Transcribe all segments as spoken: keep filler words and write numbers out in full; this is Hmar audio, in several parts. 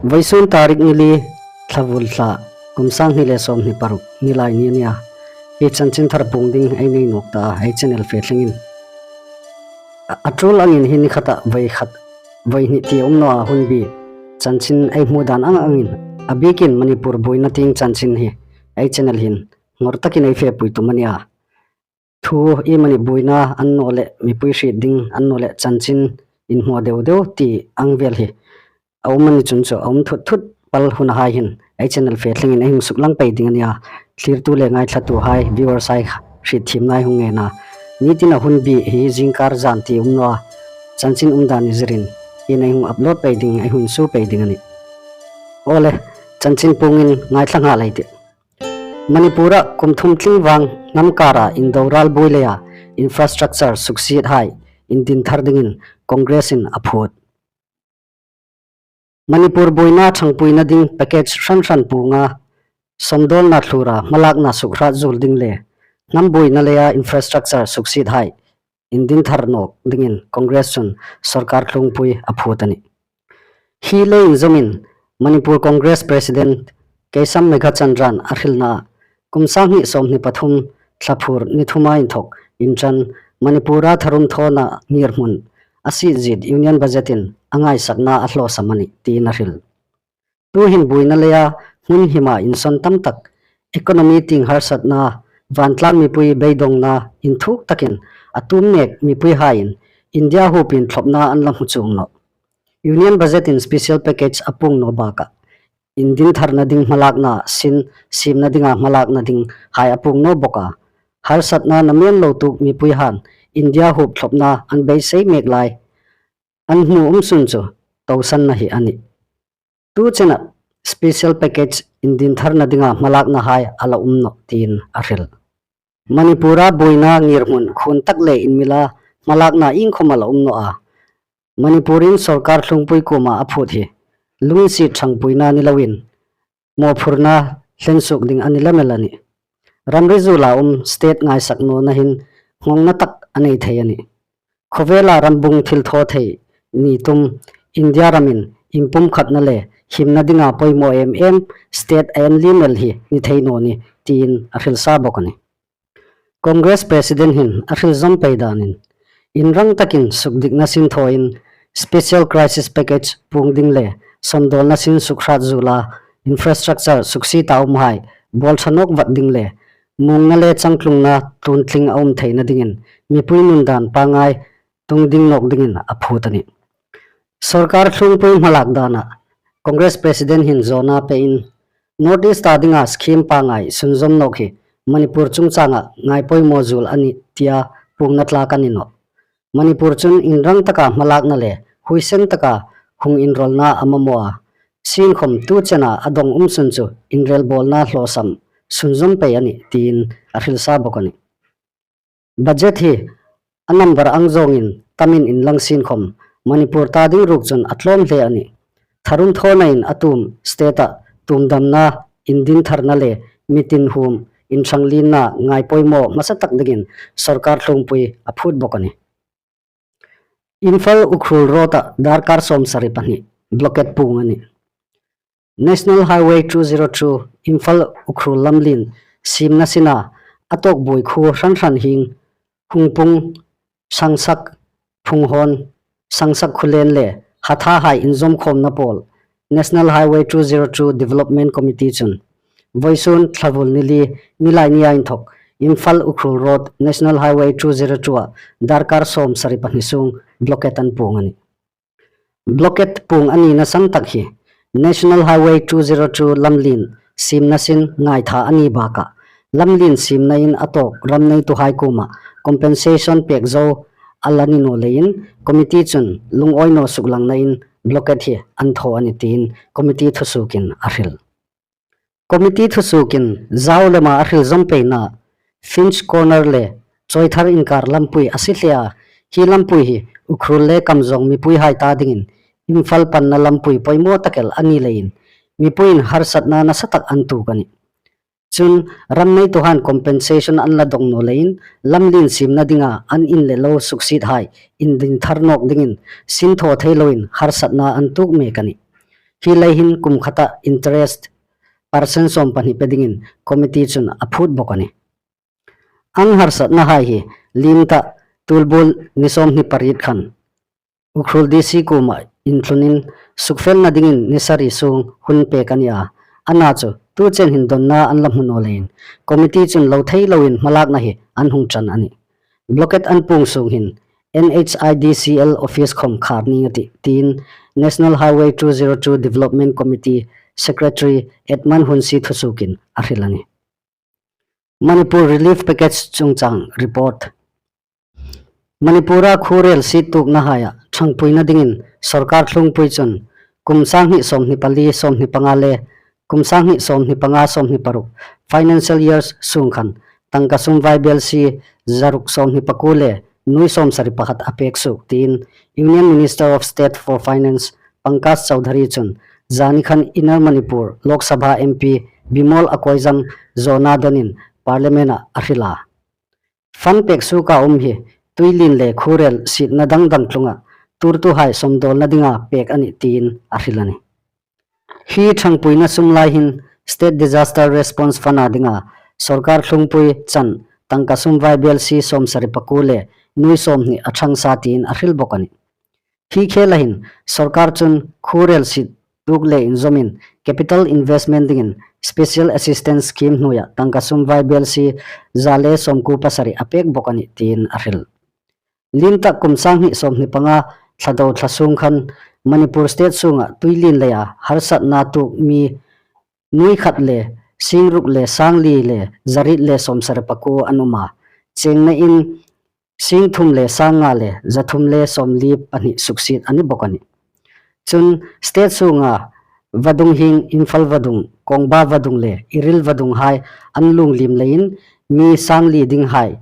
Vawisun tarik ni li, Thlavul thla, kum sang hni le sawmhni paruk, Nilaini a nia. Hi chanchin thar puong ding ei nei nawk ta a, ei channel fe thlengin. A, a tul angin hi ni khata vawi khat, vawi hni ti um naw a, hun bi chanchin ei hmu dan ang angin, a bikin Manipur buoina tieng chanchin hi ei channel hin ngawr takin ei fepui tum a nia. Thu iemani buoina a ni naw le, mipui hriet ding a ni naw le, chanchin inhmaw deu deu ti ang vel hi a um a ni chun chu, a um thut thut pal hunahai hin ei channel fe thlengin ei hung suklang pei ding a nia. Thlirtu le ngaithlatuhai, viewers hai hriet thiemna ei hung ngen a. Ni tina hun bi hi zingkar zan ti um naw a, chanchin um dan ni zirin hin ei hung upload pei ding, ei hung insuo pei ding a nih. Aw le, chanchin puongin ngaithla nghal ei tih. Manipur-a kum thum tling vang hnam kara indo ral buoi leia infrastructure suksiethai indin thar dingin Congress-in a phut. Manipur buoina ṭhangpuina ding package hran hran puonga sawmdawlna thlura hmalakna sukhrat zuol ding le hnam buoina leia infrastructure suksiethai indin thar nawk dingin Congress chun sawrkar thlungpui a phut a nih. Hi le inzawmin Manipur Congress President Keisham Meghachandra-n a hrilna kum sang hni sawmhni pathum Thlaphur ni thuma inthawk inṭan Manipur-a tharum thawna ngirhmun a siedziet Union Budget-in a ngaisakna a hlawsam a nih tiin a hril. Tuhin buoina leia hmun hima insawn tam tak, economy tieng harsatna, vantlang mipui beidongna inthuk takin a tuom mek mipuihaiin India huopin thlawpna an la hmu chuong nawh. Union Budget-in special package a puong naw bakah indin tharna ding hmalakna sin, siemna dinga hmalakna ding hai a puong naw bawk a. Harsatna namen lo tuok mipuihaiin India huop thlawpna an beisei mek lai an hmu um sun chu tosanna hi a nih. Tu chena special package indin tharna dinga hmalaknahai a la um nawh tiin a hril. Manipur-a buoina ngirhmun khuon tak le inmila hmalakna iengkhawm a la um naw a. Manipur-in sawrkar thlungpui kuoma a phut hi lunginsiet ṭhangpuina ni loin mawphurna hlen suok ding a ni lem el a nih. Ramri zuola um state ngaisak nawna hin nghawngna tak a nei thei a nih. Khawvela rambung thilthawthei ni tum India ramin inpumkhatna le himna dinga poimaw em em state a en liem el hi ni thei naw ni tiin a hril sa bawk a nih. Congress President hin a hril zawm pei danin, inrang takin sukdikna sin thawin special crisis package puong ding le sawmdawlna sin sukhrat zuola infrastructure suksiet a umhai bawl ṭha nawk vat ding le muongna le changtlungna tluontling a um theina dingin mipui nun dan pangngai tung ding nawk dingin a phut a nih. Sawrkar thlungpui hmalak dana Congress President hin zawna pein North East-a dinga scheme pangngai sunzawm nawk hi Manipur chungchanga ngaipoimaw zuol a nih tia puongna tlak a ni nawh. Manipur chun inrang taka hmalakna le huoisen taka hung inrawlna a mamaw a, sienkhawm tu chena a dong um sun chu inrelbawlna hlawsam sunzawm pei a nih tiin a hril sa bawk a nih. Budget hi a number ang zawngin tamin inlang sienkhawm Manipur ta ding ruok chun a tlawm hle a nih. Tharum thawnain a tuom state-a tuomdamna, indin tharna le mi tin huom inṭhang lienna ngaipoimaw hmasa tak dingin sawrkar thlungpui a phut bawk a nih. Imphal Ukhrul Road-a darkar sawmsari pahni blockade puong a nih. National Highway two zero two Imphal Ukhrul lamlien siemna sina a tawk buoi khuo hran hran hieng Hungpung, Sangsak, Phunghon, Sangsak Khulen le Hathahai inzawmkhawmna pawl National Highway two zero two Development Committee chun vawisun Thlavul ni li, Nilaini a inthawk Imphal Ukhrul Road National Highway two zero two-a darkar sawmsari pahni sung blockade an puong a nih. Blockade puong a nina san tak hi National Highway two zero two lamlien siemna sin ngaitha a ni bakah lamlien siemnain a tawk ram neituhai kuoma compensation pek zo a la ni naw leiin committee chun lungawi naw suklangnain blockade hi an thaw a nih tiin committee thusuokin a hril. Committee thusuokin zau lema a hril zawm peina Finch Corner le Chawithar inkar lampui a sie hle a, hi lampui hi Ukhrul le Kamjong mipuihai ta dingin Imphal panna lampui poimaw tak el a ni leiin mipuiin harsatna nasa tak an tuok a nih. Chun ram neituhaiin compensation an la dong naw leiin lamlien siemna dinga an in le lo suksiethai indin thar nawk dingin sin thaw thei loin harsatna an tuok mek a nih. Hi lei hin kum khata interest percent sawmpahni pe dingin committee chun a phut bawk a nih. An harsatnahai hi liem ta tulbuol ni sawmhni pariet khan Ukhrul D C kuoma intlunin sukfelna dingin ni sari sung hun pek a ni a. Ana chu tu chen hin donna an la hmu naw leiin committee chun lo thei loin hmalakna hi an hung ṭan a nih. Blockade an puong sung hin N H I D C L office khom khar ning a tih tiin National Highway two zero two Development Committee Secretary Edmund Hunsi thusuokin a hril a nih. Manipur Relief Package chungchang report. Manipura khuorel siet tuoknahaia ṭhangpuina dingin sorkar thlungpui chun kum sanghni sawmhni pali sawmhni panga le kum sanghni sawmhni panga sawmhni paruk financial year sung khan tangka sum vaibelsie zaruk sawmhni pakuo le nuoi sawmsari pakhat a pek suok tiin Union Minister of State for Finance Pankaj Chaudhary chun zani khan Inner Manipur Lok Sabha M P Bimol Akoijam zawna donin Parliament-ah a hril a. Fund pek suoka um hi tuilien le khuorel sietna dang dang tlunga tuortuhai sawmdawlna dinga pek a nih tiin a hril a nih. Hi ṭhangpuina sum lai hin State Disaster Response Fund-a dinga sorkar thlungpui chan tangka sum vaibelsie sawmsari pakuo le nuoi sawmhni a ṭhang sa tiin a hril bawk a nih. Hi khela hin sorkar chun khuorel siet tuok le inzawmin capital investment dingin Special Assistance Scheme hnuoia tangka sum vaibelsie za le sawmkuo pasari a pek bawk a nih tiin a hril. Liem ta kum sanghni sawmhni panga Thlado thla sung khan Manipur State sunga tuilien leia harsatna tuok mi nuoi khat le singruk le sangli le zariet le sawmsari pakuo an um a. Chengna in singthum le sangnga le zathum le sawmli pahni suksiet a ni bawk a nih. Chun state sunga vadung hieng Imphal vadung, Kongba vadung le Iril vadung hai an lungliem leiin mi sangli dinghai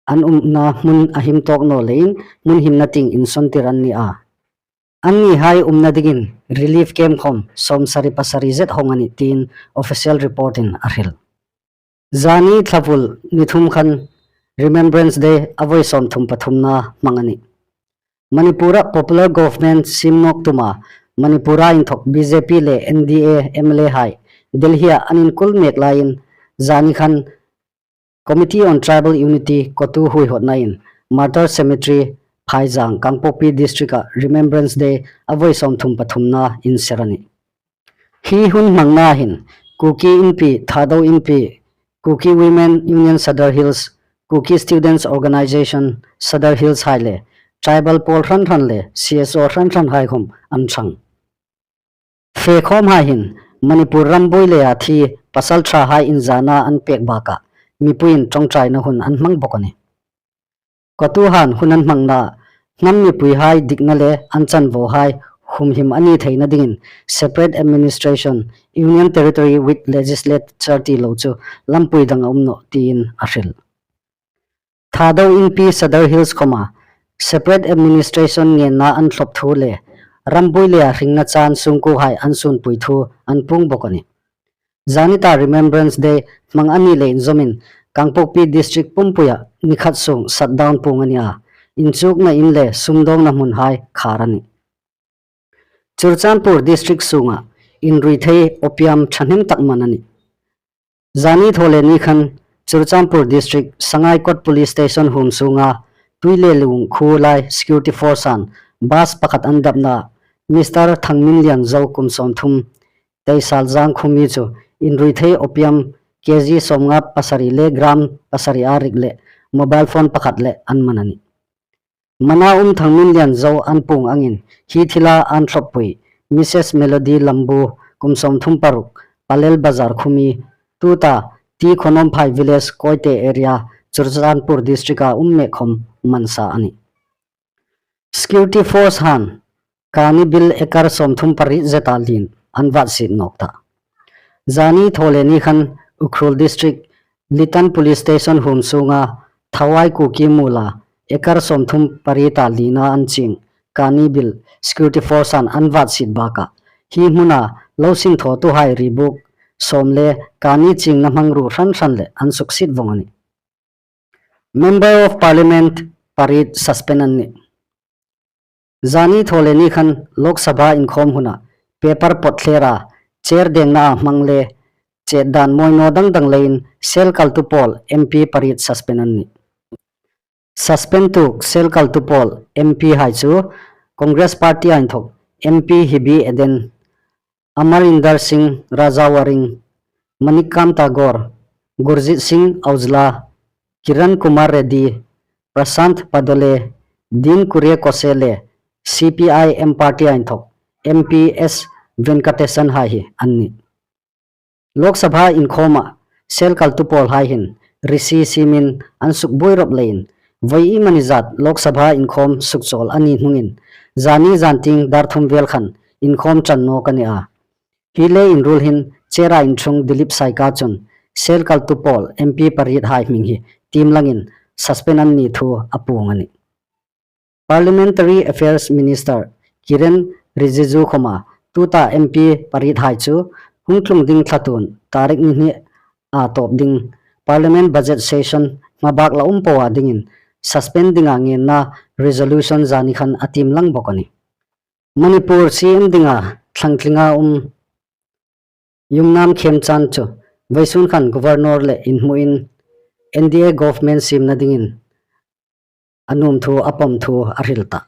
an umna hmun a him tawk naw leiin hmun himna tieng insawmtir an ni a. Annihai umna dingin relief camp khom sawmsari pasari zet hawng a nih tiin official report-in a hril. Zani thlavul ni thum khan Remembrance Day a voi sawmthum pathumna hmang a nih. Manipura popular government siem nawk tuma Manipura inthok B J P le N D A M L A hai Delhi-a an inkul mek laiin zani khan Committee on Tribal Unity, CoTU huihawtnain Martyr Cemetery, Phaijang, Kangpokpi District-a Remembrance Day a voi sawmthum pathumna inser a nih. Hi hun hmangna hin Kuki Inpi, Thado Inpi, Kuki Women Union Sadar Hills, Kuki Students Organisation Sadar Hills hai le tribal pawl hran hran le C S O hran hran hai khom an ṭhang. Fe khawmhai hin Manipur rambuoi leia thi pasalṭhahai inzana an pek bakah mipuiin ṭawngṭaina hun an hmang bawk a nih. CoTU han hun an hmangna hnam mipuihai dikna le an chanvohai humhim a ni theina dingin separate administration, union territory with legislature ti lo chu lampui dang a um nawh tiin a hril. Thado Inpi Sadar Hills khoma separate administration ngenna an thlop thu le rambuoi leia hringna chan sungkuohai an sunpui thu an puong bawk a nih. Zani ta Remembrance Day hmang a ni le inzawmin Kangpokpi District pumpuia ni khat sung shutdown puong a ni a, inchukna in le sumdawngna hmunhai khar a nih. Churachandpur District sunga inrui thei opium ṭhahnem tak man a nih. Zani thawleni khan Churachandpur District Sangaikot Police Station huom sunga Tuilelung khuo lai security force-an bus pakhat an dapna Mister Thangminlian Zo kum sawmthum Teisalzang khuomi chu inrui thei opium K G sawmnga pasari le gram pasari a rik le mobile phone pakhat le an man a nih. Mana um Thangminlian Zo an puong angin hi thila an thloppui Missus Melody Lambu kum sawmthum paruk Palel Bazar khuomi tuta T Khonawmphai Village Koite area Churachandpur District-a um mek khom man sa a nih. Security force han kani bil acre sawmthum pariet zeta lien an vatsiet nawk ta. Zani thawleni khan Ukhrul District Litan Police Station huom sunga Thawai Kuki muola acre sawmthum parieta liena an ching kani bil security force-an an vatsiet bakah hi hmuna lo sinthawtuhai ribuk sawm le kani chingna hmangruo hran hran le an suksiet vawng a nih. Member of Parliament pariet suspend an nih. Zani thawleni khan Lok Sabha inkhawm huna paper pot thlera, chair dengna a hmang le chet dan mawi naw dang dang leiin sel kaltu pawl M P pariet suspend an nih. Suspend tuk sel kaltu pawl M P hai chu Congress Party a inthawk M P Hibi Eden, Amarinder Singh Rajawaring, Manikanta Gore, Gurjit Singh Aujla, Kiran Kumar Reddy, Prashant Padole, Dean Kurie Kose le C P I M party a inthawk M P S Venkatesan hai hi an nih. Lok Sabha inkhawma sel kaltu pawl hai hin risi simin an sukbuoi rawp leiin voi i mani zat Lok Sabha inkhawm sukchawl a ni hnungin zani zantieng dar thum vel khan inkhawm ṭan nawk a ni a. Hi le inruol hin chair a inṭhung Dilip Saika chun sel kaltu pawl M P pariet hai hming hi tiem langin suspend an ni thu a puong a nih. Parliamentary Affairs Minister Kiren Rijiju khawma tuta M P pariet hai chu hung tlung ding thla tum tarik ni hni a tawp ding Parliament budget session hmabak la um po a dingin suspend dinga ngenna resolution zani khan a tiem lang bawk a nih. Manipur C M dinga thlangtlinga um Yumnam Khemchand chu vawisun khan Governor le inhmuin N D A government siemna dingin a nuom thu a pawm thu a hril ta.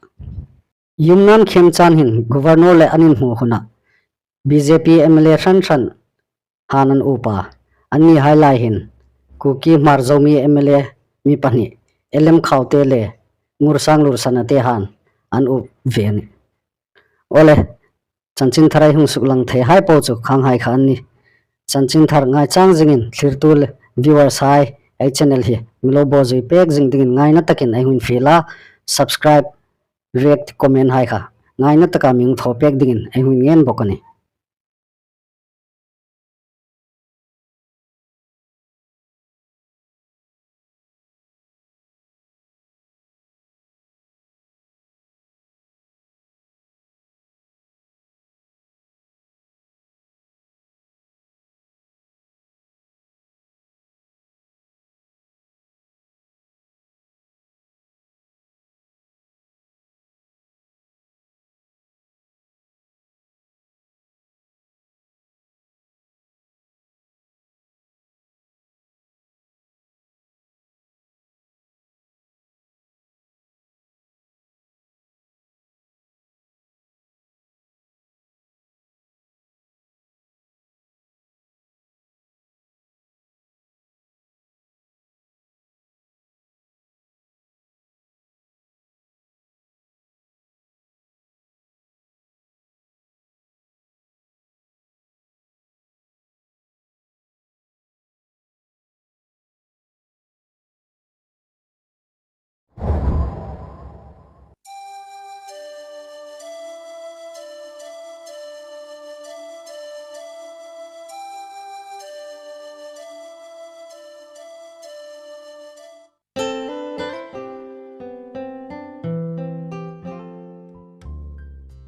Yumnam Khemchand hin Governor le an inhmu huna B J P M L A hran hran han an up a, an ni hai lai hin Kuki Hmar Zomi M L A mi pahni L M Khaute le Ngursang Lursana te han an up ve a nih. Awle, chanchin thar ei hung suklang thei hai po chu khang hai kha an nih. Chanchin thar ngai chang zingin thlirtu le viewers hai ei channel hi mi lo bawzui pek zing dingin ngaina takin ei hung fiel a, subscribe, react, comment hai kha ngaina taka mi hung thaw pek dingin ei hung ngen bawk a nih.